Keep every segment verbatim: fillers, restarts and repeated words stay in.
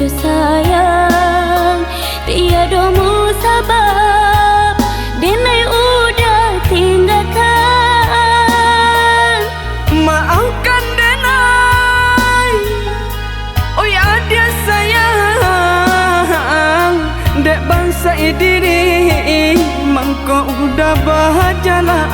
Sayang, tiado musabab, denai udah tinggakan. Maafkan denai, oi adiak sayang, dek bansaik diri, mangko udah bajalan.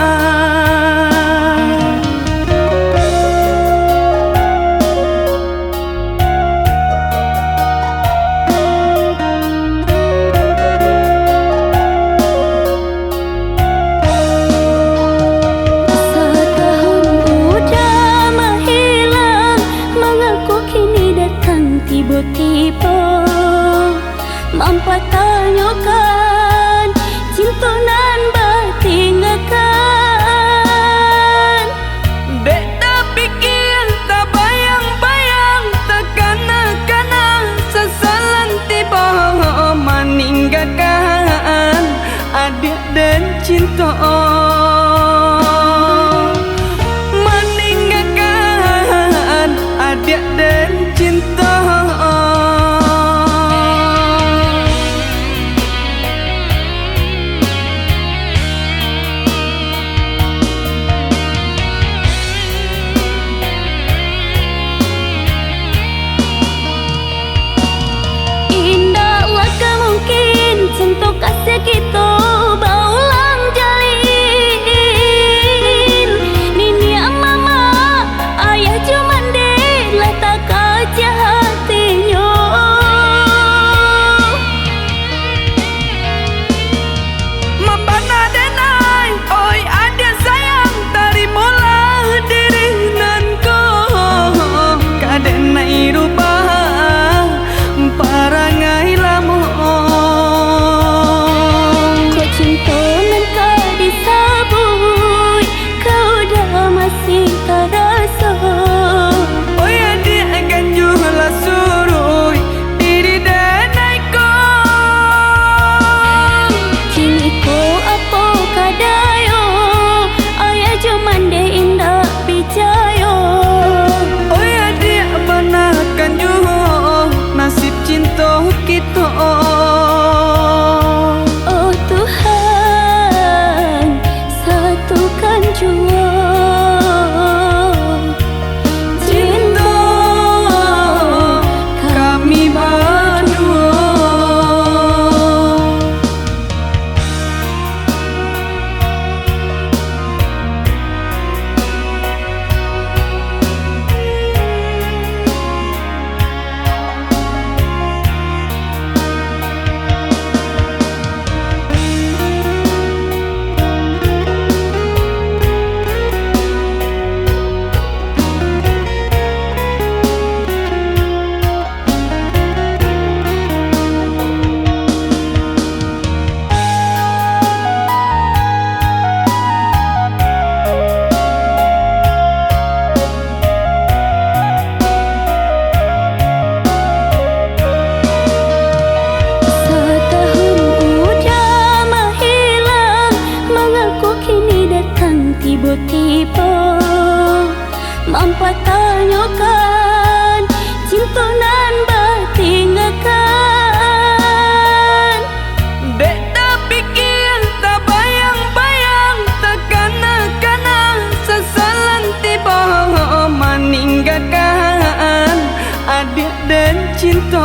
Satahun udah mahilang, mangako kini datang tibo-tibo, mampatanyokan cinto nan batinggakan. Dek tapikia, tabayang-bayang, takana-kana, sasalan tibo maninggakan adiak den cinto. Maninggakan adiak den cinto. Indaklah ka mungkin cinto kasih kito baulang jalin. Niniak mamak, ayah jo mandeh lah takaja hatinyo. Mambana denai, oi adiak sayang, tarimolah diri nan ko, ka denai rubah parangai lamo. Kok cinto nan ka disabuik, kau dah masih taraso. Oi adiak ganjua lah suruik diri denai ko. Kiniko apo ka dayo, ayah jo mandeh indak picayo. Oi adiak, banakan juo nasib cinto kito. Oh Tuhan, satukan juo cinto kami baduo. Satahun udah mahilang, mangako kini datang tibo-tibo? Mampatanyokan cinto nan batinggakan. Dek tapikia, tabayang-bayang, takana-kana, sasalan tibo maninggakan adiak den cinto.